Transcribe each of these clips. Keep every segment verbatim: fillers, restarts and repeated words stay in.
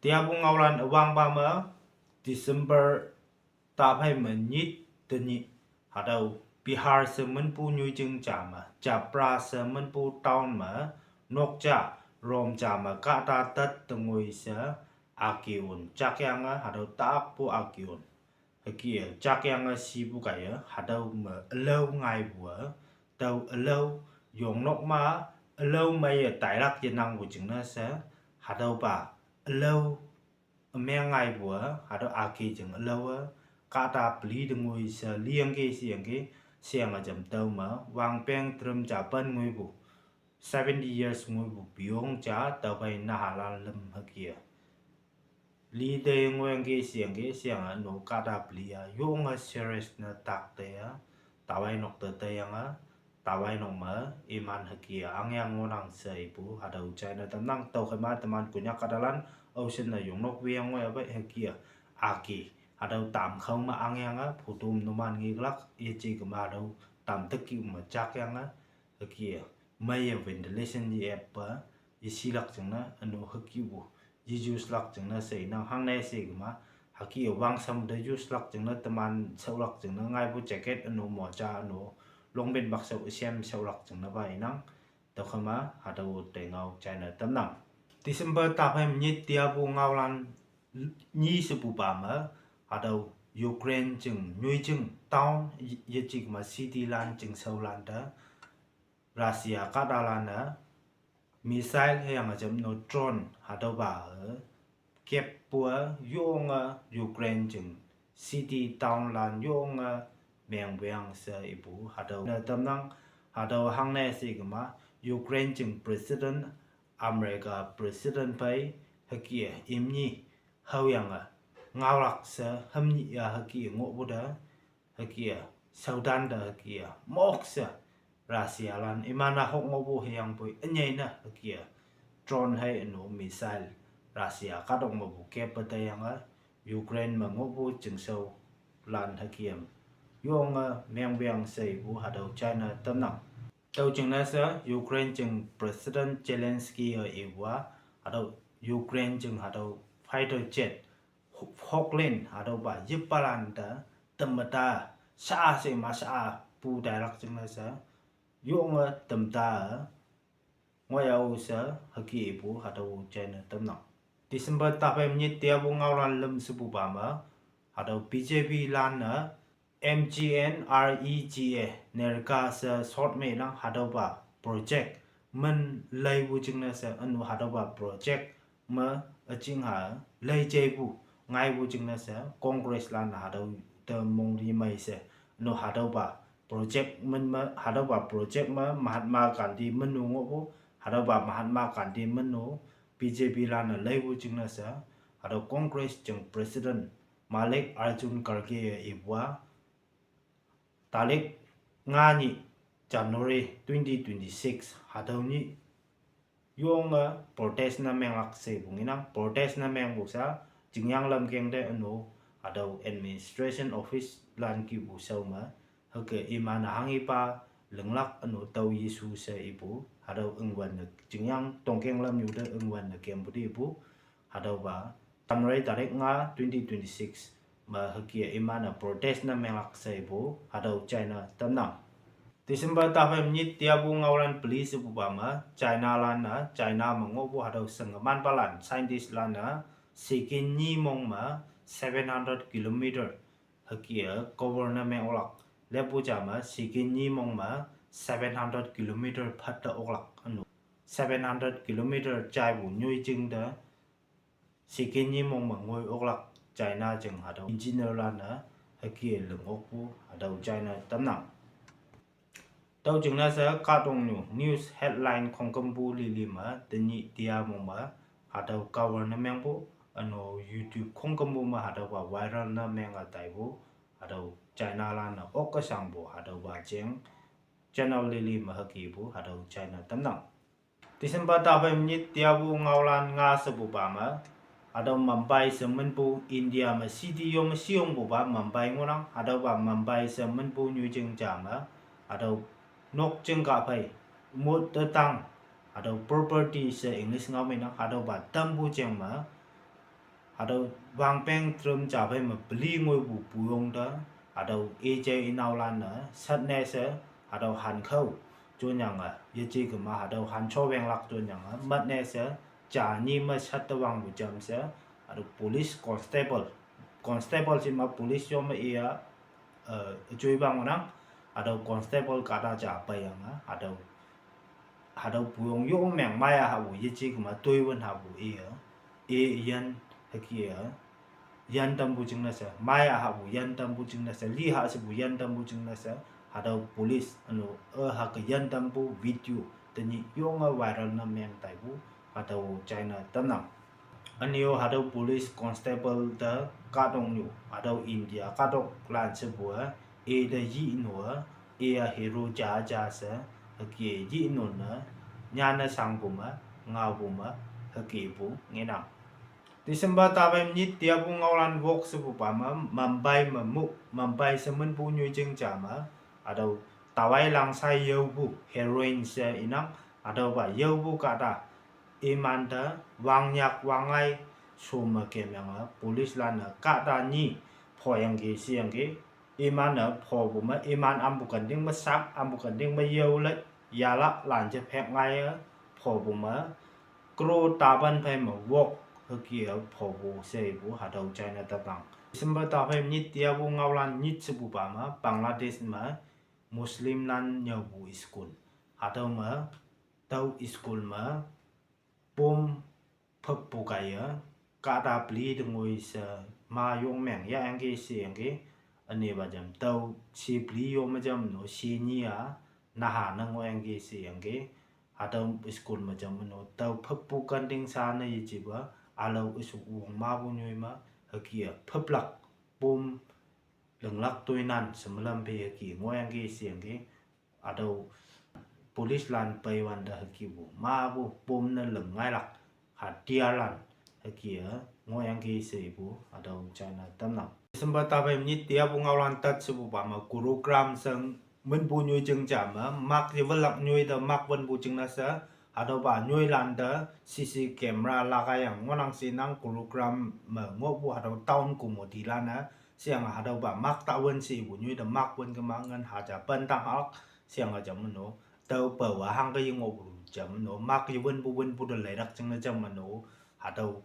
Tiapu ngaolan üwangpa me December taphei me nyit tenyih, hatüo Bihar she minpu nyoijing ja me, Chapra she minpu town me, nok ja, room ja me kahta tat tengoi she, aki-un jakyange hatüo takpu aki-un. Hüke-e jakyange shipu kaiye hatüo me ülao ngaipu-e, tao ülao yongnok ma, ülao meiye tailak yenangpu jingne she, hatüopa ülao ümeng ngaipu-e, hatüo aki jing ülao-e, kahta peli tengoi she liyangki sheyangki, sheyange jam tüo me wangpeng trüm ja pen ngoipu, seventy years ngoipu peyong ja tüophei nahalan lüm hüke-e li te ngoiyangki sheyangki sheyange üno kahta peli-a yonge serious ne tak te-a, tawai nok te teiyange, tawai nok me iman hüke-a angyang ngohnang she ipu hatüo china tamnang. Tüokhei ma teman Konyak kahtalan aoshin ne yongnok weyang ngoiya pei hüke-a, aki, hatüo tamkhao me angyange photo me numan ngeklak yeje kema hatüo tamteki me jakyange, hüke-a, meiye ventilation ye-ep-e, yeshilak jingne üno hükepu ye use lak jingne she inang. Hangne she kema, hüke-e wangsam te use lak jingne teman shaolak jingne ngaipu jacket üno moja üno longpant bakshao üshem shaolak jingne pa inang. Tüokhei ma hatüo te ngao china tamnang. December taphei me nyit tiapu ngaolan nyi shepupa me, hatüo Ukraine jing nyoijing town, yeje kema city lan jingshaolan te Russia kahtalan-e missile hüyange jam no drone hatüopa-e keppu-e yonge Ukraine jing city town lan yonge mengpuyang she ipu hatüo ne tamnang. Hatüo hangne she kema, Ukraine jing President, America President phei, hüke-e imni haoyange ngaolak she hümnyih-a hüke-e ngohpu te, hüke-e shaotan te hüke-e mok she Russia lan iman-a hok ngohpu hüyangpoi ünyei ne hüke-e drone hei üno missile Russia kahtok mepu keppe teiyange Ukraine me ngohpu jingshaolan hüke-e yonge mengpuyang she ipu hatüo china tamnang. Tüo jingne she Ukraine jing President Zelensky-e ipu-a, hatüo Ukraine jing hatüo fighter jet, Ho-, Hawklyn hatüopa yippalan te, temme ta, sha she ma sha pu tailak jingne she, yonge tem ta, ngoiyao she, hüke ipu hatüo china tamnang. December taphei me nyit tiapu ngaolan lüm shepupa me, hatüo B J P lan-e, M G N R E G A, NREGA she short me nang hatüopa project min leipu jingne she üno hatüopa project me üjingha lei jeipu ngaipu jingne she Congress lan hatüo te mongli mei she, üno hatüopa project min me, hatüopa project me Mahatma Gandhi min-o ngohpu, hatüopa Mahatma Gandhi min-o B J P lan-e leipu jingne she, hatüo Congress jing President Mallikarjun Kharge-e ipu-a, tarik nga nyih January twenty twenty-six hatüo nyih yonge protest ne menglak shepu ngenang. Protest ne mengpu sha, Jingyang lamkeng te üno, hatüo administration office lan kihpu shao me, hüke iman-e hanghipa linglak üno tüo yesu she ipu, hatüo üngwün ne Jingyang tongkeng lamnyu te üngwün ne kempu te ipu, hatüopa January tarik nga twenty twenty-six me hüke iman-e protest ne menglak she ipu hatüo china tamnang. December taphei me nyit tiapu ngaolan peli shepupa me, China lan-e, China me ngohpu hatüo shengemanpalan, scientist lan-e, second nyi mong me seven hundred kilometer hüke-e cover ne meng oklak. Leppu ja me second nyi mong me seven hundred kilometer phatte oklak üno. Seven hundred kilometer jaipu nyoijing te second nyi mong me ngoi oklak China jing hatüo engineer lan-e hüke ling okpu hatüo china tamnang. Tüo jingne she kahtoknyu news headline khongkümpu lili me tenyih tia mong me hatüo cover ne mengpu, üno YouTube khongkümpu me hatüopa viral ne menge taipu, hatüo China lan-e okke shangpu hatüopa jeng channel lili me hükepu hatüo china tamnang. December taphei me nyit tiapu ngaolan nga shepupa me, hatüo Mumbai she minpu India me city yo me shiyongpupa Mumbai ngohnang, hatüopa Mumbai she minpu nyoijing ja me, hatüo nokjing kahphei, mot te tang, hatüo property she English ngao me nang, hatüopa tampu jeng me, Hatüo wangpeng trüm ja phei me peli ngoipu puyong te, hatüo ije inaolan-e shatne she, hatüo hankhao jonyange, yeje kema hatüo hansho wenglak jonyange matne she, ja nyi me shat te wangpu jam she, hatüo police constable, constable shi me police yo me iya, eh, üjoi pa ngohnang, hatüo constable kahta ja peiyange, hatüo hatüo puyong yong meng maya hapu yeje kema toiwün hapu iye, i yan hüke-e, yan tampu jingne she, maya hapu yan tampu jingne she, li ha shepu yan tampu jingne she, hatüo police üno, e hüke yan tampu video tenyih yonge viral ne meng taipu, hatüo china tamnang. Ünyo hatüo police constable te kahtoknyu, hatüo India kahtoklan shepu-e, ite yihno-e, iya hero ja ja she, hüke yihno ne, nyanne shangpu me, ngaopu me, hükepu ngenang. December tapei nyit tiapu ngaolan wok shepupa me, Mumbai me mu, Mumbai she minpu nyoijing ja me, hatüo tawai langsai yaopu heroin she inang, hatüopa yaopu kahta, imante wangnyak wangngai, shome kemyange police lan-e kahta nyi, phoyangki sheyangki, iman-e phopu me, iman ampu kenting me sak, ampu kenting me yao le, yalak lan je phek ngaiye, phopu me, crore tapan phei me wok, hüke-e phopu shepu hatüo china tamnang. December tapei nyit tiapu ngaolan nyit shepupa me, Bangladesh me, Muslimlan nyüopu school. Hatüo me, tüo school me, pom phüppu kaiye, kahta peli te ngoi she, ma yong meng yayangki sheyangki, ünepa jam tüo she peli yo me jam no she nyi-a, naha ne ngohyangki sheyangki, hatüo school me jam no tüo phüppu kenting sha ne yejepa, ülao üshu wong mapu nyoi me, hüke-e phüplak, pom linglak toinan she melam phei hüke ngohyangki sheyangki, hatüo police lan peiwante hükepu, mapu pom ne ling ngailak, hatialan, hüke-e, ngohyangki shepu, hatüo china tamnang. December tapei nyit tiapu ngaolan tat shepupa me, Gurugram she minpu nyoijing ja me, mak yewünlak nyoi te mak wünpu jingne she, hatüopa nyoilante, C C camera lagaiyang ngohnang shenang Gurugram me ngohpu hatüo town committee lan-e, sheyange hatüopa mak ta wün shepu nyoi te mak wün kema ngin haja pentang hak, sheyange jam no, tüopa wa hangke ye ngohpu jam no, mak yewünpu wünpu te leitak jingne jam no, hatüo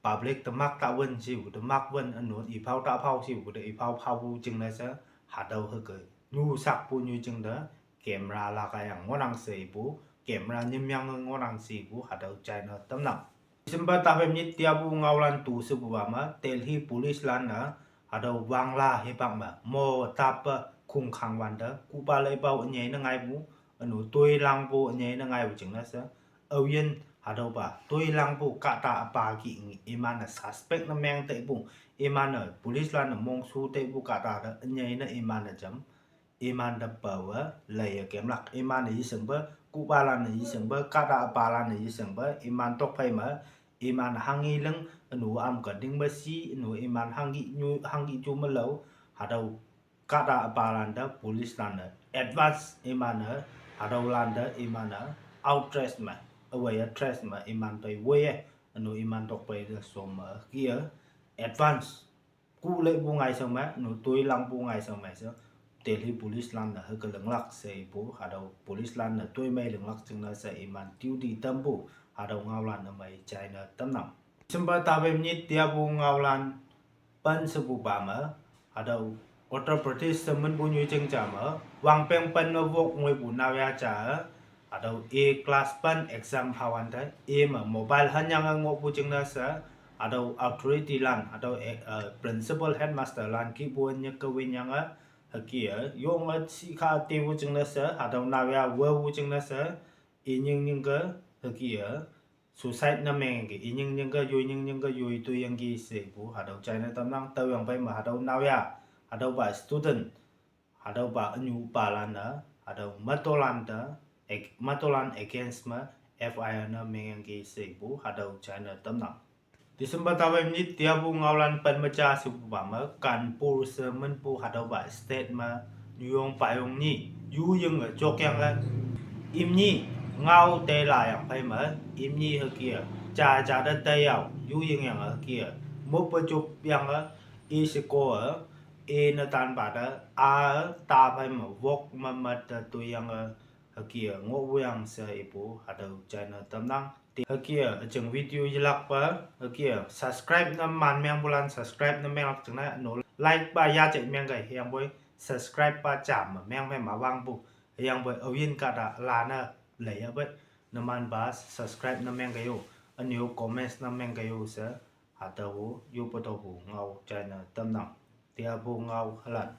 public te mak ta wün shepu te mak wün üno, iphao ta phao shepu te iphao phaopu jingne she, hatüo hüke, nyu sakpu nyoijing te, camera lagaiyang ngohnang shepu, camera nyimyange ngohnang shepu, hatüo china tamnang. December tapei nyit tiapu ngaolan tu shepupa me, Delhi police lan-e, hatüo Wangla hipak me, mo tappe khongkhang wante, kupa leipao ünyei ne ngaipu, üno toilangpu ünyei ne ngaipu jingne she, aoyin hatüopa toilangpu kahta üpa ki iman-e suspect ne meng teipu, iman-e police lan-e mongshu teipu kahta te ünyei ne iman-e jam, imante pawe, leiye kemlak, iman-e yeshingpe, kupalan-e yeshingpe, kahta üpalan-e yeshingpe, iman tokphei me, iman hanghi ling, üno am kenting me shi, üno iman hanghi nyu, hanghi ju melao, hatüo kahta üpalan te police lan-e advance iman-e, hatüolan te iman-e outdress me, üweiye dress me iman pei woiye, üno iman tokphei te shom me hüke-e advance ku leipu ngaishao me, üno toilangpu ngaishao me she, Delhi police lan-e hüke linglak shepu, hatüo police lan-e toimei linglak jingne she iman duty tampu, hatüo ngaolan ümei china tamnang. December tapei nyit tiapu ngaolan pen shepupa me, hatüo Uttar Pradesh she minpu nyoijing ja me, wangpeng pen me wok ngoipu naoya ja, hatüo A class pen exam phawante, ime mobile hanyange ngohpu jingne she, hatüo authority lan, hatüo, eh, principal headmaster lan kihpu nyeke winyange, hüke-e, yonge shikha tepu jingne she, hatüo naoya wepu jingne she, inying nyingke, hüke-e, suicide ne mengki, inying nyingke, yoi nying nyingke, yoi toiyangki shepu, hatüo china tamnang, tüoyang phei me hatüo naoya, hatüopa student, hatüopa ünyupalan-e, hatüo matolan te, ag-, matolan against me F I R ne mengyangki shepu, hatüo china tamnang. December tapei nyit tiapu ngaolan pen me ja shepupa me, Kanpur she minpu hatüopa state me, nyuyong payong nyi, yu yinge jokyange, imni, ngao teilayang phei me, imni hüke-e, Jaja te teiyao yu yingyange hüke-e, mope jop yange, i sheko-e, i netanpa te, a-e taphei me wok me mat te toiyange, hüke-e ngohpu yang she ipu hatüo jaine tamnang. Te hüke-e üjing video yelakpe, hüke-e subscribe ne man mengpulan subscribe ne menglak jingne no like pa yajai mengkei, hüyangpoi subscribe pa jam me meng phei ma wangpu, hüyangpoi aoyin kahta lane leiyapei, numanpa subscribe ne mengkei-o, ünyu comments ne mengkei-o she, hatüo yoppe topu ngao jaine tamnang. Teapu ngao hülan.